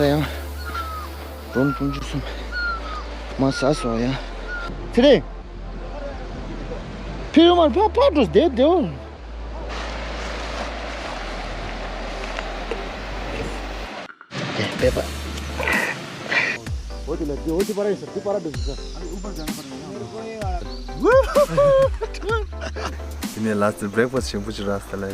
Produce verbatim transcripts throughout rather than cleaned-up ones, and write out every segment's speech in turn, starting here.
ཡང་། ཌོན་ཕུང་ཆུ་སོང་། མ་ཟ་སོང་ཡ། ཚེ་རིང་། ཕི་རུ་མར་ཕ་ཕ་འགྲོ་བསྡད་བསྡད་འོ། དེ་པེ་པ། འོ་དེ་ལ་དེ་འོ་དེ་པ་ར་ཡིན་ས་དེ་པ་ར་འགྲོ་ཟེར་ས། དེ་ནས་ལ་སི་བྷེ་རེག་ཕ་སི་ཞིམ་པོ་ཅིག་རག་སོང་ལ་ཡ།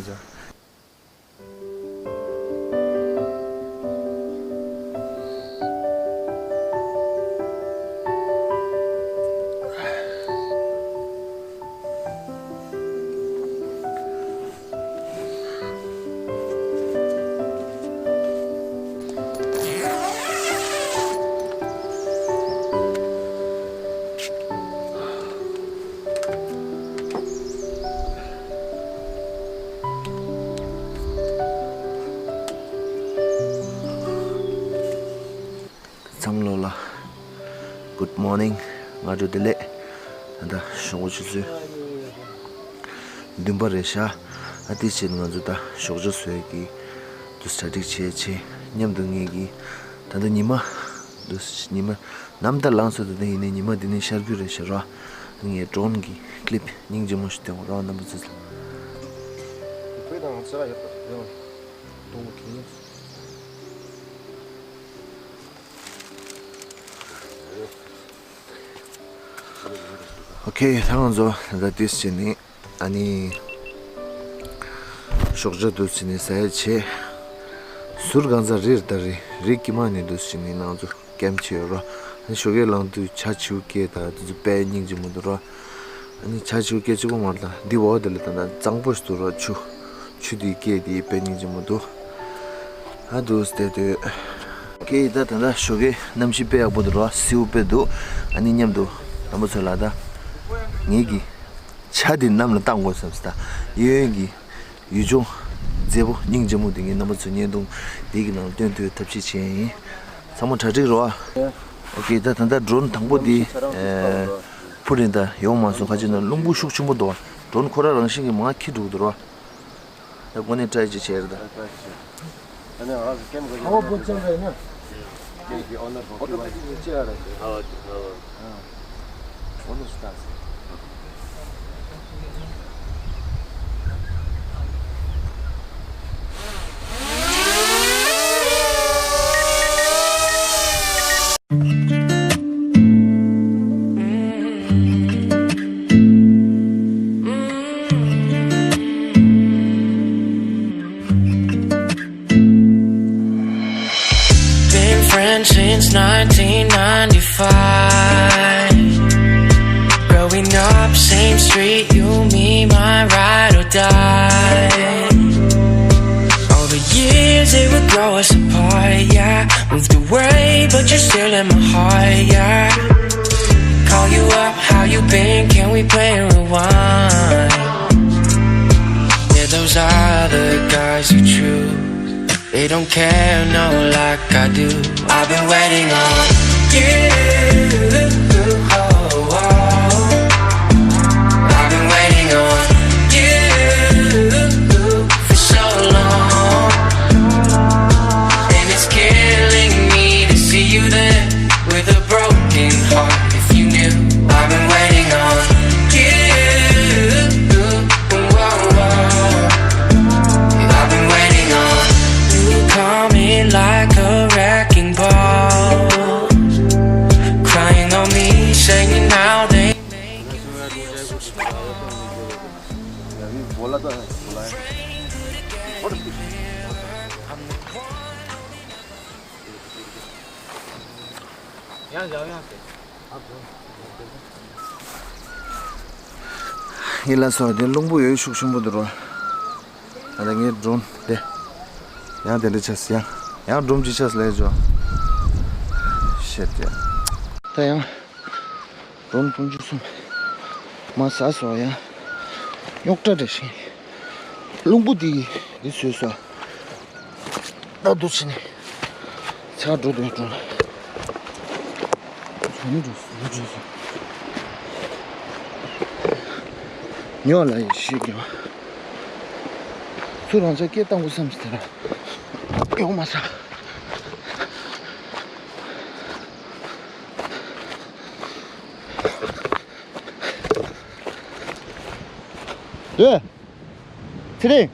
ཚང་མ་ལོ་ལ། Good morning། སྔ་དྲོ་བདེ་ལེགས། ད་ལྟ་ཞོགས་པ་ཆུ་ཚོད་བདུན་པ་རེད་ཤག་ཨ་དེ་བྱས་ང་ཚོ་ད་ཞོགས་ཇ་བཟོས་ཀྱི་དུ་གྲ་སྒྲིག་བྱས་བྱས་མཉམ་དུ་ངེད་ཀྱི་ད་ལྟ་ཉི་མ་དུ་ཉི་མ་ནམ་ཟླ་ལངས་སོང་། ད་ལྟ་ཡིན་ནའི་ཉི་མ་འདི་ནས་ཤར་རྒྱུ་རེད་ཤག་ར། ངས་ཌོན་གྱི་ཀི་ལིབ་སྙིང་རྗེ་མོ་ཞིག་སྟོན་རོགས་རྣམ་པ་ཚོ། བོད་དང་ང་ཚོ་ཡོད་པ་ཡང་གཏོང་གི་ཡིན། ཨོ་ཁེ། ད་ང་ཚོ་ད་ལྟ་དུས་ཕྱིན་ནི་ཨ་ནི་ཞོགས་ཇ་དུས་ཕྱིན་ནི་ཟ་ཡ་བྱས། ཟུར་གང་ཚ་རིར་ད་རི་རི་ཀི་མ་ནི་དུས་ཕྱིན་ནི་ང་ཚོ་ཀེམ་བྱས་ཡོད་རོ། ཨ་ནི་ཞོགས་ཀས་ལངས་དུས་ཇ་ཆིའུ་སྐད་དང་དུས་ཚོད་དཔེ་སྙིང་རྗེ་མོ་འདུག་རོ། ཨ་ནི་ཇ་ཆིའུ་སྐད་གཅིག་པོ་མ་རེད། ད་འདི་འོག་དེ་ལ་ད་ད་གཙང་པོ་ཞིག་འདུག་རོ། ཆུ་ཆུ་དེའི་སྐད་དེ་དཔེ་སྙིང་རྗེ་མོ་འདུག་ཨ་དུས་དེ་དུས། ཨོ་ཁེ། ད་ད་ད་ཞོགས་ཀས་གནམ་གཤིས་དཔེ་ཡག་པོ་འདུག་རོ། སེའུ་དཔེ་འདུག་ཨ་ནི་མཉམ་དུ་རྣམ་པ་ཚོ་ལ་ད་ངེད་ཀྱི་ཇ་དེ་གནམ་ལ་བཏང་དགོས་བསམ་སོང་། ད་གཡས་གཡོན་གྱི་ཡུལ་ལྗོངས་མཛེས་པོ་སྙིང་རྗེ་མོ་དེ་ངས་རྣམ་པ་ཚོ་བརྙན་ཐུང་འདི་གི་ནང་ལ་སྟོན་ཐུབ་ཐབས་ཤེས་བྱས་ཡིན། ཚང་མ་གྲ་སྒྲིག་རོ། ཨོ་ཁེ། ད་ད་ད་ཌོན་དང་པོ་འདི་ཨེ་འཕུར་ཡིན། ད་ཡོང་མ་སོང་། ཁ་ཅིག་ན་རླུང་བུ་ཤུགས་ཆེན་པོ་འདུག་ཌོན་ཁོ་རང་རང་བཞིན་གྱིས་མར་འཁྱེར་འགྲོ་གི་འདུག་རོ། ད་དངོས་གནས་ཊ་རའི་ཅིག་བྱས་རེད་ད། ཨ་ནི་ཨ་ཟི་ཀེམ་ག་ཨོ་བུ་ཅན་རེད་ན། ཀེམ་གི་ཨོ་ནར་ཨོ་ཊོ་མེ་ཊིག་ཅི་ཡ་རེད། ཨོ་ནར་སི་ཊཱ་སི། Been friends since nineteen ninety-five. Growing up, same street, you, me, my ride or die. All the years, it would grow us apart, yeah. Moved away, but you're still in my heart, yeah. Call you up, how you been? Can we play rewind? Yeah, those other guys are true. They don't care, no, like I do. I've been waiting on you. Oh, oh. I've been waiting on you for so long. And it's killing me to see you there with a broken heart. If you knew, I've been waiting on you. Whoa, whoa. I've been waiting on you. Call me like a wrecking ball, crying on me, saying how they make you feel so small. ཡིན་ལ་སོ། དེ་རླུང་བུ་ཡོད་ཤུགས་ཆེན་པོ་འདུག་རོ། ཨ་ད་ངའི་ཌོན་དེ་ཡང་དེ་འདྲ་ཆགས་སོང་། ཡང་ཡང་ཌོན་ཅིག་ཆགས་སོང་ལས་ཇོ། ཤེད་ཡ། ད་ཡང་ཌོན་ཕུང་ཆུ་སོང་། མ་ཟ་སོང་། ཡང་རྙོག་དྲ་རེ་ཞིག་རླུང་བུ་དེ་ཡིས་འདི་བཟོས་སོང་། ད་འདུག་ཕྱིན་ནས་ཚ་འགྲོ་འདུག་འགྲོ། ཚ་ནི་འགྲོ་སོང་། འགྲོ་སོང་། ཉོ་ལ་ཡི་ཤི་གི་བ། ཚུར་རང་ཚ་སྐད་བཏང་དགོས་བསམ་སྟེ་ར་ཡོང་མ་ས། དེ། ཚེ་རིང་།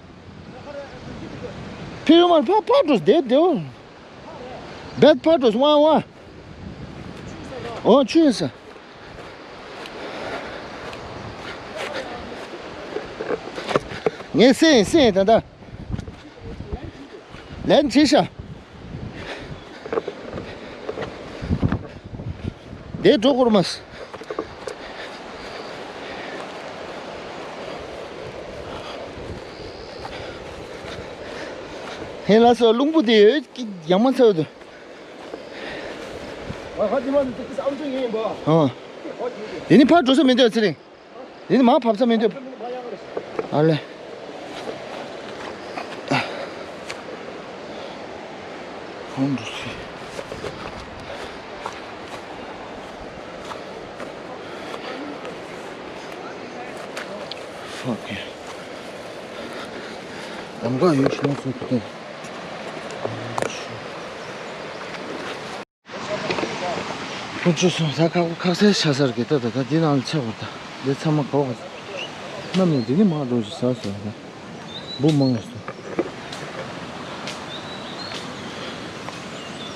ཕི་རི་མར་ཕ་ཕ་འགྲོ་བསྡད་བསྡད། བེད་ཕ་འགྲོ་ཝང་ཝང་། ཨོ་ཆུ་ཡིན་ས། ངས་སེ་ཡིན་སེ་ཡིན་ད་ད། ལན་ཆེ་ཤ། དེ་འགྲོ་གོར་མ་སི། ཧེ་ལ་སོ་རླུང་བུ་དེ་ཡོད་ཀྱི་ཡང་མ་ཚར་དུ། ཨ། དེ་ནི་ཕར་འགྲོ་ས་མི་འདོད་ཚེ་རིང་། འདི་ནི་མར་བབས་ས་མི་འདུག་ཨ་ལེ། ཧོན་རུ་སི། ཕག་གི། གདམ་ག་ཡོད་ཤི་ན་སོ་ཁུ་ཏེ། ཁོ་ཚོ་སོང་ས་ཁག་པོ་ཁག་སེ་ཆ་སར་གི་ད་ད་ད་འདི་ནང་ལ་ཆ་བར་ད་འདི་ཚང་མ་གོ་བ་ས་གནམ་ནས་འདི་ནི་མང་འགྲོ་ཞིག་ས་སོ་ད་འབུ་མང་སོ།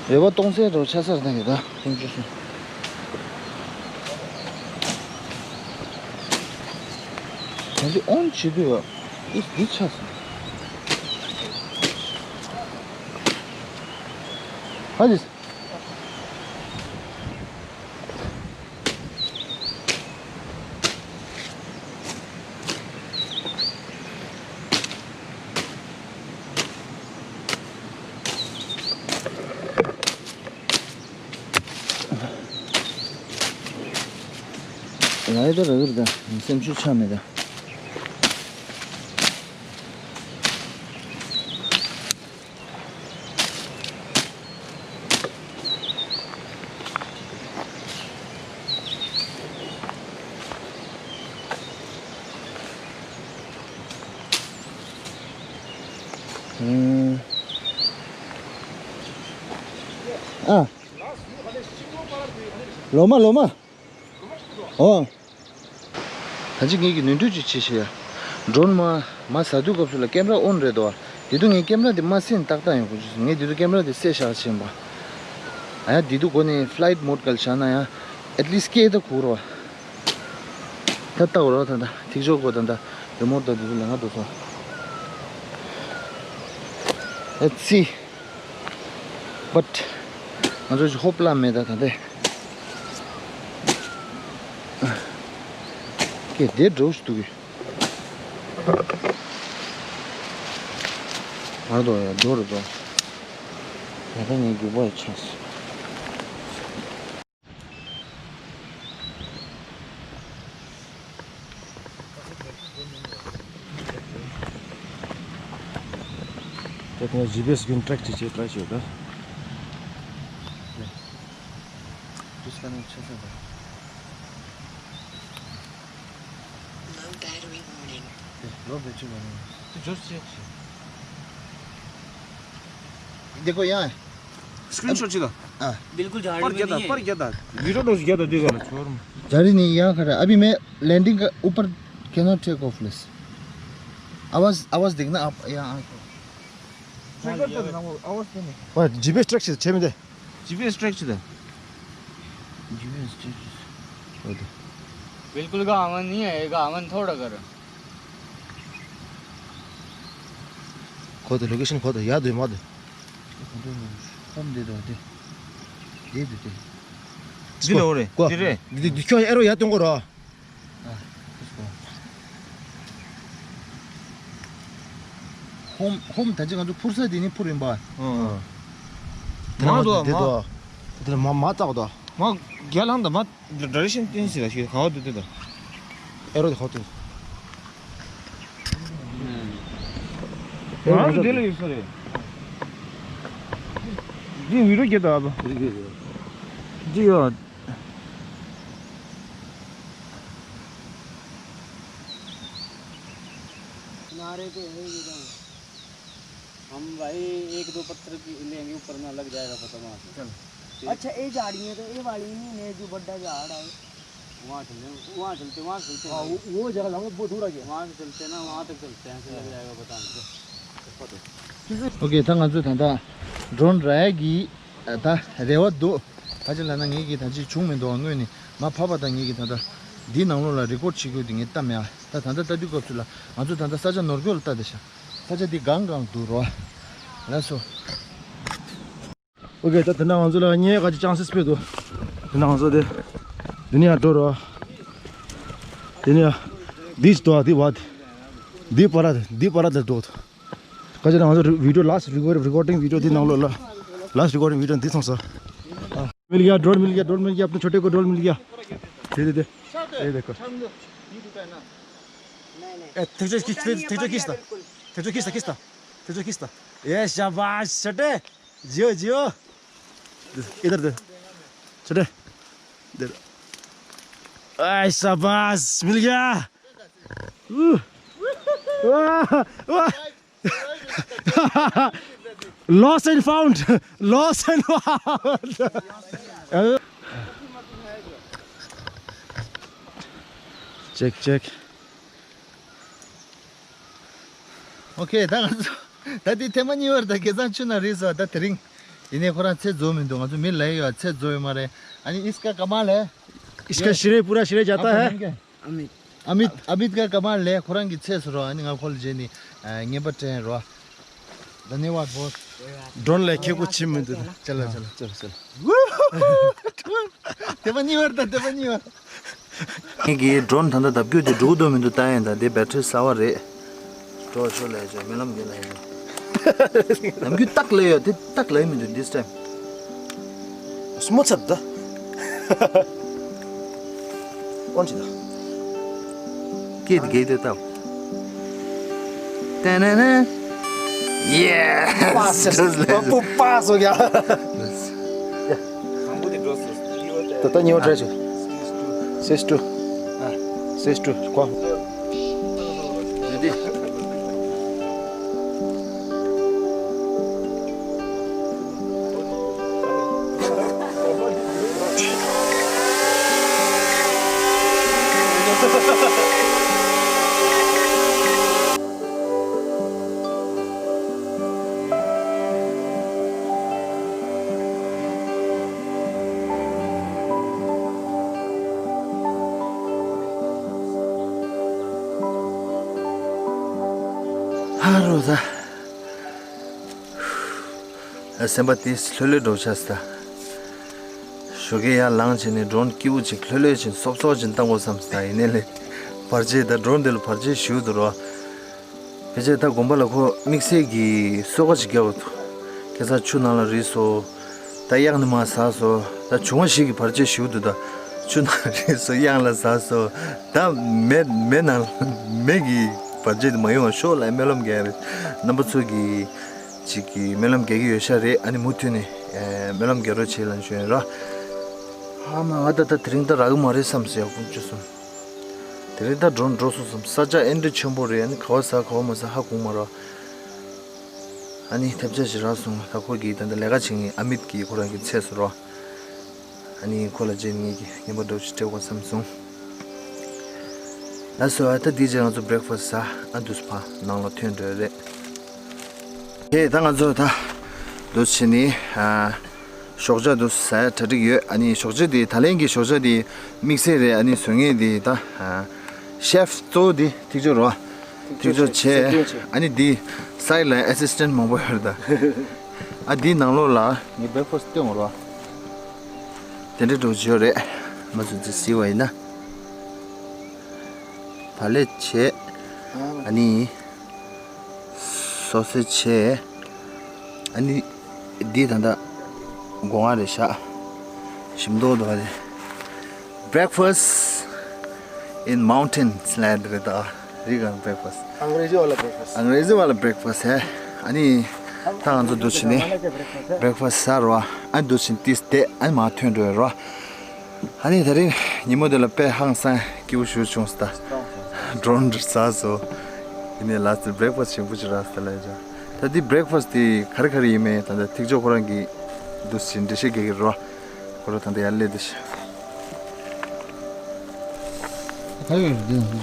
རེ་བ་གཏོང་སའི་འགྲོ་ཆ་སར་ད་གི་ད་ཁོ་ཚོ་སོང་། ད་འདི་ཨོན་བྱེད་དུས་ཨིས་འདི་ཆ་སོང་། ཧ་ལིས། ལའི་ད་ར་གིར་ད་སེམས་ཤུགས་ཆག་མེད་ད། ཨ། ལོ་མ་ལོ་མ། ཨོ། ད་ཅི་ངེད་ཀྱི་ནོར་འཁྲུལ་ཅིག་བྱེད་ཤེས་ཡ། ཌོ་རོན་མ་མ་ཟ་དུས་སྐབས་སུ་ལ་ཀེམ་ར་ཨོན་རེད་དོ། དེ་དུས་ངས་ཀེམ་ར་དེ་མ་སེན་ཏག་ཏག་ཡོང་གི་ཅི་ངས་དེ་དུས་ཀེམ་ར་དེ་སེ་བཞག་ཕྱིན་པ། ཨ་ཡ་དེ་དུས་གོ་ནས་ཕ་ལའིཊ་མོ་ཌི་གལ་བཞག་ན་ཡང་ཨེཊ་ལིསཊ་སྐད་ད་གུག་རོ། ད་ལྟ་འོ་རོ་ད་ད་ཐིག་ཤོག་གོ་ད་ད་རི་མོ་ཊི་ད་དེ་དུས་ལ་ང་འགྲོ་སོང་། ཨེ་ཙི། བཊ། ང་ཚོ་ཅིག་ཧོབ་ལ་མེད་ད་ད་དེ། ཀེ་དེ་འགྲོ་ཞིག་འདུག་གི། ང་རྡོ་ཡ་རྡོ་རུ་རྡོ། ད་ལྟ་ངའི་རྒྱུག་པ་ཡི་ཆགས་སོང་། ད་ངས་ཇི་པི་ཨེསི་གྱོན་ཊེག་ཅིག་བྱས་ཊ་རའི་བྱས་ད། ཌིས་ཀ་ནེག་ཊི་བྱས་ཚར་ད། Low battery warning. ལོ་བེ་ཊི་རི་ཝར་ནིང་། དེ་ཇོས་ཅེག་བྱས། འདི་ཀོ་ཡང་། སི་ཀི་རིན་ཤོཊ་ཅིག་ད། ཨ། बिल्कुल झाड़ पर में क्या था नहीं है। पर क्या था। वीडियो नोट किया था देखो ना छोर में। झाड़ी नहीं यहाँ खड़ा है। अभी मैं लैंडिंग का ऊपर cannot take off, please। आवाज, आवाज देखना आप यहाँ आके। ट्रैकर तो ना वो आवाज तो नहीं। वा, जीपीएस ट्रैक से छे में दे। जीपीएस ट्रैक से दे। जीपीएस ट्रैक से। वो दे। बिल्कुल गावन नहीं है, गावन थोड़ा कर। ཁོ་ད་ལོ་ཀེ་ཤན་ཁོ་ད་ཡར་སྡོད་མར་སྡོད། ཁོ་ད་ཧོམ་དེ་དོ་དེ། དེ་དེ་དེ། འདི་ལ་འོ་རེད། ཀོ། འདི་རེད། འདི་འདི་ཁྱོད་ཨེ་རོ་ཡར་སྟོན་གོ་རོ། ཨ། ཁོ་ཧོམ་ཧོམ་ད་ཅི་ང་ཚོ་འཕུར་ས་དེ་ནི་འཕུར་ཡིན་པ། ཨ་ཨ། དེ་ནང་མ་དོ་དེ་མ། དོ། དེ་ལ་མ་མ་བཏགས་དོ། མ་རྒྱ་ལང་ད་མ། ཌི་རེག་ཤན་བསྟན་ཟེར་ལ་ཞིག་ག་བ་འདུག་སྟེ་ད། ཨེ་རོ་དེ་ཧོ་ཏེ། ང་རང་ཚོ་དེ་ལ་ཡོད་ས་རེད། འདི་ཝི་རོ་སྐྱེ་ད་བ། འདི་ཡོད། किनारे पे है ये तो। हम भाई एक दो पत्थर की लेंगे, ऊपर ना लग जाएगा पता वहाँ से। चल। ठीक। अच्छा, ये झाड़ियाँ तो ये वाली नहीं है, जो बड़ा झाड़ है। वहाँ चलते हैं, वहाँ चलते हैं, वहाँ चलते हैं। हाँ, वो, वो जगह जाओगे, वो दूर आ गया। वहाँ से चलते हैं ना, वहाँ तक चलते हैं, ऐसे लग जाएगा, पता नहीं। OK, ད་ང་ཚོ་ད་ལྟ་ཌོན་རག་གི་ད་རེ་བ་འདུག་ད་ཅི་ལབ་ན་ངེད་ཀྱིས་ད་ཅི་བྱུང་མི་འདུག་སྔོན་ནས་མ་ཕབ་པ་དང་ངེད་ཀྱིས་ད་ལྟ་འདིའི་ནང་ལོགས་ལ་རི་ཀོཌ་བྱེད་དགོས་དེ་ངས་བལྟས་མེད། ད་ད་ལྟ་ལྟ་དུས་སྐབས་སུ་ལ་ང་ཚོ་ད་ལྟ་ས་ཆ་ནོར་སྐྱོ་ལ་ལྟ་དེ་ཤ། ས་ཆ་འདི་གང་གང་འདུག་རོ། ལགས་སོ། OK, ད་དེ་ན་ང་ཚོ་ལ་ཉེ་ག་ཅི་ཅང་སིས་སྤེལ་འདུག་དེ་ན་ང་ཚོ་དེ་འདི་ནས་ཡར་འགྲོ་རོགས། དེ་ནས་འདི་ཅི་འདུག་འདི་བ། འདི་པ་ར་འདི་པ་ར་དེ་འདུག་ག་ཅི་ན་ང་ཚོ་བི་ཌིའོ་ལཱསི་ཊི་རི་ཀོར་ཌིང་བི་ཌིའོ་འདི་ནང་ལོགས་ལ་ལཱསི་ཊི་རི་ཀོར་ཌིང་བི་ཌིའོ་འདི་སོང་སོང་། मिल गया, ड्रोन मिल गया, ड्रोन मिल गया, अपने छोटे को ड्रोन मिल गया। दे दे दे। ये देखो। ए, ठीक ठीक ठीक ठीक ठीक खींचता। ठीक ठीक खींचता, खींचता। ठीक ठीक खींचता। ये शाबाश, छोटे। जियो, जियो। इधर दे। छोटे। इधर। आय, शाबाश, मिल गया। वाह, वाह। Lost and found. Lost and found. Check, check. OK, ད་ང་ཚོ་ད་དེ་ཐེངས་མ་གཉིས་པར་ད་ཁེ་བཟང་ཆུ་ན་རེད་ཟེར་བ་ད་དེ་རིང་། ཡིན་ནའི་ཁོ་རང་ཚེ་རྫོགས་མི་འདུག་ང་ཚོ་མི་ལ་ཡོད་ཚེ་རྫོགས་ཡོད་མ་རེད། ཨ་ནི་इसका कमाल है। इसका श्रेय, पूरा श्रेय जाता है। अमित। अमित, अमित का कमाल है, ཁོ་རང་གི་ཚེ་སུ་རོ། ཨ་ནི་ང་ཁོ་ལ་རྗེས་ནི་ངན་པ་དྲན་རོ། धन्यवाद बहुत। ཌོན་ལས་ཁེ་གོ་ཆི་མི་འདུག་ད། चलो चलो चलो चलो। དེ་མ་གཉིས་པར་ད་དེ་མ་གཉིས་པར། ངེད་ཀྱི་ཌོན་ད་ལྟ་ལྡབ་རྒྱུ་དེ་འགྲོ་གི་འདུག་མི་འདུག་ལྟ་ཡིན། ད་དེ་བེ་ཊི་རི་གསར་པ་རེད། འགྲོ་ཆོག་ལས་ཆོག་སྨོན་ལམ་རྒྱག་ལ་ཡིན། ནམ་རྒྱུན་རྟགས་ལས་ཡོད་དེ་རྟགས་ལས་མི་འདུག this time. སྨོ་ཚབ་ད། ཨོན་ཅི་ད། ཀེད་གེད་དེ་ད། ཏན་ནན་ནན། Yes! पास हो गया। ད་ད་ཉོ་ཊ་རའི་ཆོ། སིས་ཊུ། སིས་ཊུ། ཀོ། ཧ་རུ་ད། སེམས་པ་དེ་ལྷོད་ལྷོད་འགྲོ་ཆགས་སོང་། ཞོགས་ཀས་ཡར་ལངས་བྱས་ནས་ཌོན་སྐྱིད་པོ་ཅིག་ལྷོད་ལྷོད་ཅིག་སོབ་སོབ་ཅིག་བཏང་དགོས་བསམ་སོང་། ཡིན་ནའི་ལས་བར་ཆད་ད་ཌོན་དེ་ལ་བར་ཆད་ཞེ་པོ་འདུག་རོ། ཕལ་ཆེར་ད་དགོན་པ་ལ་ཁོ་དམིགས་བསལ་གྱི་གསོལ་ཁ་ཅིག་རྒྱག་དགོས་འདུག་ཁ་སང་ཆུ་ནང་ལ་རིལ་སོང་། ད་གཡག་ནི་མར་ཟ་སོང་། ད་བྱུང་བ་ཞིག་གི་བར་ཆད་ཞེ་པོ་འདུག་ད་ཆུ་ནང་རིལ་སོང་། གཡག་ལ་ཟ་སོང་། ད་མེ་མེ་ནང་མེ་གི་བར་ཆད་དེ་མ་ཡོང་བ་ཤོག་ལབ་སྨོན་ལམ་རྒྱག་ཡ་རེད། རྣམ་པ་ཚོ་གི་ཅིག་གི་སྨོན་ལམ་རྒྱག་གི་ཡོད་ཤག་རེད། ཨ་ནི་མུ་མཐུད་ནས་ཨེ་སྨོན་ལམ་རྒྱག་རོགས་བྱེད་ལབ་ཞུ་ཡིན་ར། ཨ་མ་ང་ད་ད་དེ་རིང་ད་རག་གི་མ་རེད་བསམ་སོང་། ཡག་པོ་བྱུང་སོང་། དེ་རིང་ད་ཌོན་འགྲོ་སོང་བསམ། ས་ཆ་ཨེ་འདྲ་ཆེན་པོ་རེད། ཨ་ནི་ག་བ་ཟ་ག་བ་མ་ཟ་ཧ་གོ་མ་ར། ཨ་ནི་ཐེབས་ཆག་ཞིག་རག་སོང་། ད་ཁོ་གིས་ད་ལྟ་ལས་ཀ་བྱེད་མཁན་ཨ་མིད་ཀྱིས་ཁོ་རང་གི་ཚེ་སུ་རོ། ཨ་ནི་ཁོ་ལ་རྗེས་ངེད་ཀྱིས་རྔན་པ་འདྲ་བོ་ཞིག་སྤྲད་དགོས་བསམ་སོང་། ལགས་སོ། ཨ་ད་འདི་རྗེས་ང་ཚོ་བྷི་རེག་ཕ་སི་ཟ། ཨ་འདུག་སེ་ཕར་ནང་ལ་ཐོན་འགྲོ་ཡ་རེད། ཨེ་ད་ང་ཚོ་ད་འདུག་སེ་བྱས་ནས་ཨ་ཞོགས་ཇ་འདུག་སེ་ཟ་ཡ་གྲ་སྒྲིག་ཡོད། ཨ་ནི་ཞོགས་ཇ་དེ་ད་ལན་གྱི་ཞོགས་ཇ་དེ་དམིགས་བསལ་རེད། ཨ་ནི་བཟོ་མཁན་དེ་ད་ཨ་ཤེཕ་གཙོ་བོ་དེ་ཐིག་ཅོ་རོ། ཐིག་ཅོ་བྱས། ཨ་ནི་དེ་སའིཌ་ལ་ཨེ་སིས་ཊེནཊ་མང་པོ་ཡོད་རེད་ད། ཨ་དེའི་ནང་ལོགས་ལ་ངས་བྷི་རེག་ཕ་སི་སྟོན་དགོས་རེད་བ། དེ་འདྲ་འགྲོ་བྱོས་རེད། མ་ཚུགས་ཚེ་གཟིགས་པ་ཡིན་ན། བག་ལེབ་བྱས། ཨ་ནི། སོ་སོའི་བྱས། ཨ་ནི། འདི་ད་ལྟ་སྒོ་ང་རེད་ཤག་ཞིམ་མདོག་མདོག་རེད། Breakfast in mountains ལབ་རེད་ད། རི་སྒང་བྷི་རེག་ཕ་སི། अंग्रेजी वाला ब्रेकफास्ट। अंग्रेजी वाला ब्रेकफास्ट है। ཨ་ནི་ད་ང་ཚོ་འདུག་སེ་བྱས་ནས་བྷི་རེག་ཕ་སི་ཟ་རོ། ཨ་ནི་འདུག་སེ་བྱས་ནས་ཏིས་བསྡད། ཨ་ནི་མར་ཐོན་འགྲོ་ཡ་རོ། ཨ་ནི་ད་རིང་ཉིན་མོ་དེ་ལ་དཔེ་ཧང་སང་སྐྱིད་པོ་ཞེ་པོ་བྱུང་སོང་ད། ཌོན་ཟ་སོང་། ཡིན་ནའི་ལ་སི་ཊི་བྷི་རེག་ཕ་སི་ཞིམ་པོ་ཞིག་རག་སོང་ད་ལབ་ཡ་ཅག་ད་འདི་བྷི་རེག་ཕ་སི་དེ་ག་རེ་ག་རེ་ཡིན་མིན་ད་ལྟ་ཐིག་ཅོ་ཁོ་རང་གིས་འདུག་སེ་བྱས་ནས་འགྲེལ་བཤད་རྒྱག་གི་རོ། ཁོ་རང་ད་ལྟ་ཡར་སླེབས་བསྡད་ཤག་ཧ་ཡོད་རེད་འདི་ནང་འདི་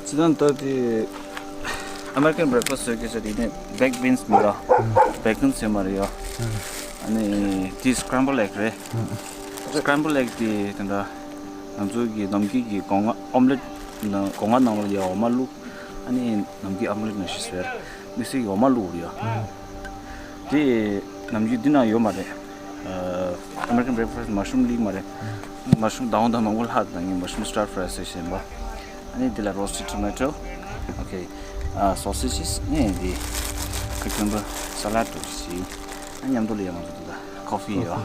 ཚོ། ཅི་ད་ལྟ་དེ་American breakfast་ཟེར་གྱི་ཟེར་དེ་ནས་baked beans་མི་ར། bacon་ཟེར་མ་རེད་ཡ། ཨ་ནི་དེ་scramble egg་རེད། scramble egg་དེ་དེ་འདྲ་ང་ཚོ་གི་ནམ་རྒྱུན་གྱི་སྒོ་ང་omelette་ནང་སྒོ་ང་ནང་ལ་ཡ་འོ་མ་བླུགས། ཨ་ནི་ནམ་རྒྱུན་omelette་ནང་བཞིན་བཟོས། དམིགས་བསལ་གྱི་འོ་མ་བླུགས་རེད་ཡ། དེ་ནམ་རྒྱུན་འདི་ན་ཡོད་མ་རེད། ཨ། American breakfast་mushroom་ལིག་མ་རེད། mushroom་དང་དང་མང་པོ་ལྷག་དང་ངས་mushroom stir fry་ཟེར་བཞིན་པ། ཨ་ནི་འདི་ལ་roasted tomato། okay། ཨ། sausages་ནི་འདི་cucumber salad་དུ་ཞིག་ཨ། མཉམ་དུ་ལ་ཡང་ང་ཚོ་འདི་ལ་coffee་ཡོད།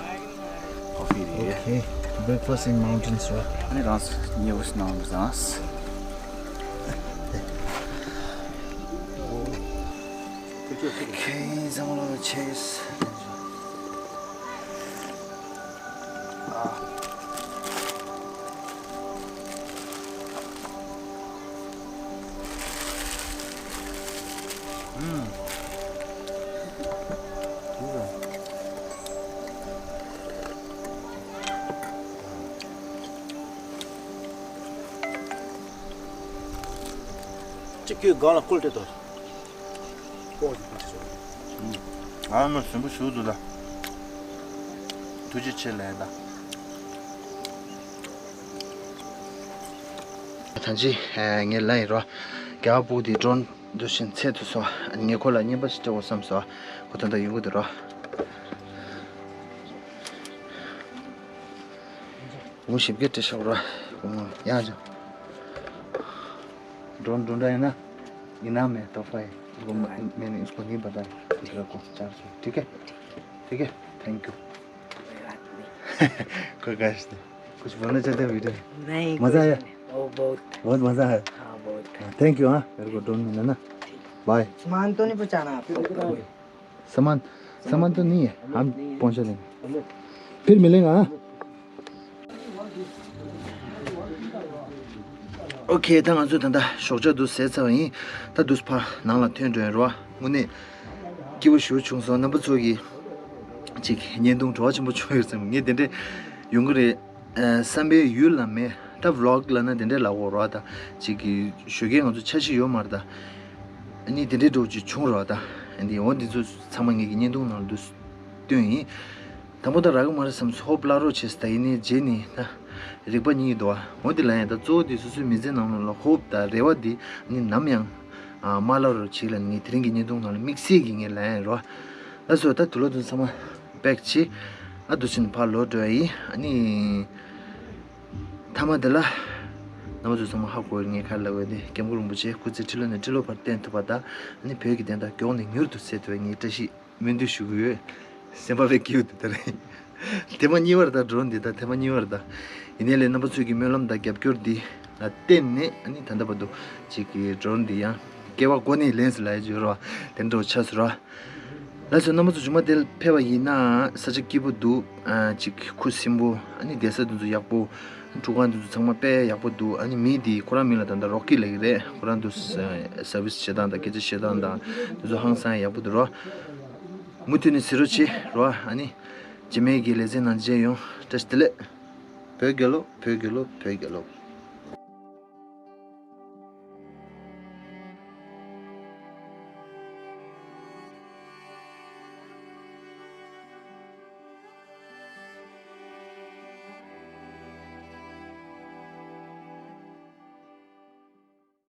coffee་རེད། okay, breakfast in mountains ར། ཨ་ནི་རང་ཉེ་བོ་སྣང་བཟང་། okay, some of the chairs. གཅིག་གིས་སྒང་ལ་བསྐོལ་ཏེ་དོ། ཨ་མ་ཟིན་པོ་ཞུ་འདུག་ད། ཐུགས་རྗེ་ཆེ་ལན་ད། ཐང་ཅི་ངས་ལན་ཡིན་རོ། རྒྱ་བོད་དེ་drone་འདུ་ཤིན་ཚད་དུ་སོང་། ངས་ཁོ་ལ་བརྙན་པ་ཞིག་སྤྲད་དགོས་བསམ་སོང་། ཁོ་ད་ལྟ་ཡོང་གི་འདུག་རོ། वो शिप के टेस्ट हो रहा है। वो यहाँ जो ड्रोन ढूंढा है ना, इनाम है, तोहफा है। वो म-, मैंने उसको नहीं बताया, दूसरा को, चार सौ। ठीक है? ठीक है? Thank you. कोई कष्ट नहीं। कुछ बोलना चाहते हो वीडियो में? नहीं, मज़ा कुछ आया? नहीं। ओ, बहुत। बहुत मज़ा आया? हाँ, बहुत। हाँ, थैंक यू, हाँ, मेरे को ड्रोन मिला ना। बाय। सामान तो नहीं पहुँचाना आपको? सामान, सामान तो नहीं है, हम पहुंचा देंगे। फिर मिलेगा, हाँ? Okay, ད་ང་ཚོ་ད་ལྟ་ཞོགས་ཇ་འདུག་ཟས་ཚར་བ་ཡིན། ད་འདུག་ཕར་ནང་ལ་ཐོན་འགྲོ་ཡིན་རོ། དངོས་གནས་སྐྱིད་པོ་ཞེ་པོ་བྱུང་སོང་། རྣམ་པ་ཚོ་གི་ཅིག་བརྙན་ཐུང་བྲོ་བ་ཆེན་པོ་བྱུང་ཡོད་ཙང་ངས་དེ་འདྲས་ཡོང་གི་རེད། ཨ། བསམ་པའི་ཡུལ་ལ་མེད། ད་vlog་ལབ་ན་དེ་འདྲའི་ལབ་དགོས་རེད་ད། ཅིག་གི་ཞོགས་ཀས་ང་ཚོ་འཆར་གཞི་ཡོད་མ་རེད་ད། ཨ་ནི་དེ་འདྲའི་འགྲོ་ཅིག་བྱུང་རེད་ད། ཨ་ནི་འོ་འདི་ཚོ་ཚང་མ་ངེད་ཀྱི་བརྙན་ཐུང་ནང་ལ་འདུག་སྟོན་ཡིན། དང་པོ་ད་རག་གི་མ་རེད་བསམ་སོང་། ཧོབ་བརླག་རོགས་བྱས་ད། ཡིན་ནའི་རྗེས་ནས་ད་རིག་པ་རྙེད་འདུག་ཨ། འོ་འདི་ལབ་ཡིན་ད། གཙོ་བོ་འདི་སོ་སོའི་མི་ཚེ་ནང་ལོགས་ལ་ཧོབ་ད་རེ་བ་འདི་ཨ་ནི་ནམ་ཡང་ཨ་མ་བརླག་རོགས་བྱེད་ལབ་ནས་ངས་དེ་རིང་གི་བརྙན་ཐུང་ནང་ལ་དམིགས་བསལ་གྱིས་ངས་ལབ་ཡིན་རོ། ལགས་སོ། ད་དུག་ལོག་དུ་ཚང་མ་པེག་བྱེད། ཨ་འདུག་སེ་ཕར་ལོག་འགྲོ་ཡ་ཡིན། ཨ་ནི་མཐའ་མ་དེ་ལ་རྣམ་པ་ཚོ་ཚང་མ་ཧ་གོ་བའི་ངས་ག་རེ་ལབ་དགོས་དེ། སྐྱབས་མགོན་རིན་པོ་ཆེ་སྐུ་ཚེ་ཁྲི་ལོ་ནས་ཁྲི་ལོ་བར་བརྟན་ཐུབ་པ་དང་། ཨ་ནི་བོད་ཀྱི་བདེན་མཐའ་མགྱོགས་ནས་མྱུར་དུ་གསལ་ཐུབ་པའི་ངས་བཀྲ་ཤིས་སྨོན་འདུན་ཞུ་གི་ཡོད། སེམས་པ་དཔེ་སྐྱིད་པོ་འདུག་ད་རེད། ཐེངས་མ་གཉིས་པ་རེད་ད། ཌོ་རོན་འདི་ད་ཐེངས་མ་གཉིས་པ་རེད་ད། ཡིན་ནའི་ལས་རྣམ་པ་ཚོས་ཀྱི་སྨོན་ལམ་དང་རྒྱབ་སྐྱོར་འདི་ལ་བརྟེན་ནས་ཨ་ནི་ད་ལྟ་བར་དུ་ཅིག་གི་ཌོ་རོན་འདི་ཡང་སྐལ་བ་དགོས་ནས་ལེན་ཟེར་ལབ་ཡ་ཅིག་ཡོད་རེད་བ། དེ་འདྲ་ཆགས་སོང་ར། ལགས་སོ། རྣམ་པ་ཚོ་མཇུག་མ་དེར་ཕེབས་པ་ཡིན་ན་ས་ཆ་སྐྱིད་པོ་འདུག་ཨ་ཅིག་ཁུ་སིམ་པོ། ཨ་ནི་བསྡད་ས་འདི་ཚོ་ཡག་པོ། ཁྲུས་ཁང་འདི་ཚོ་ཚང་མ་དཔེ་ཡག་པོ་འདུག་ཨ་ནི་མི་འདི་ཁོ་རང་མིང་ལ་ད་ལྟ་རོ་ཀི་ལབ་ཀྱི་རེད། ཁོ་རང་འདུག་སེ་སར་བིས་བྱེད་སྟངས་དང་སྐད་ཆ་བཤད་སྟངས་དང་འདི་ཚོ་ཧང་སང་ཡག་པོ་འདུག་ར། མུ་མཐུད་ནས་གཟིགས་རོགས་བྱེད་ར། ཨ་ནི་རྗེས་མའི་གི་ལེ་ཚན་ནང་མཇལ་ཡོང་། བཀྲ་ཤིས་བདེ་ལེགས། བོད་རྒྱལ་ལོ། བོད་རྒྱལ་ལོ། བོད་རྒྱལ་ལོ།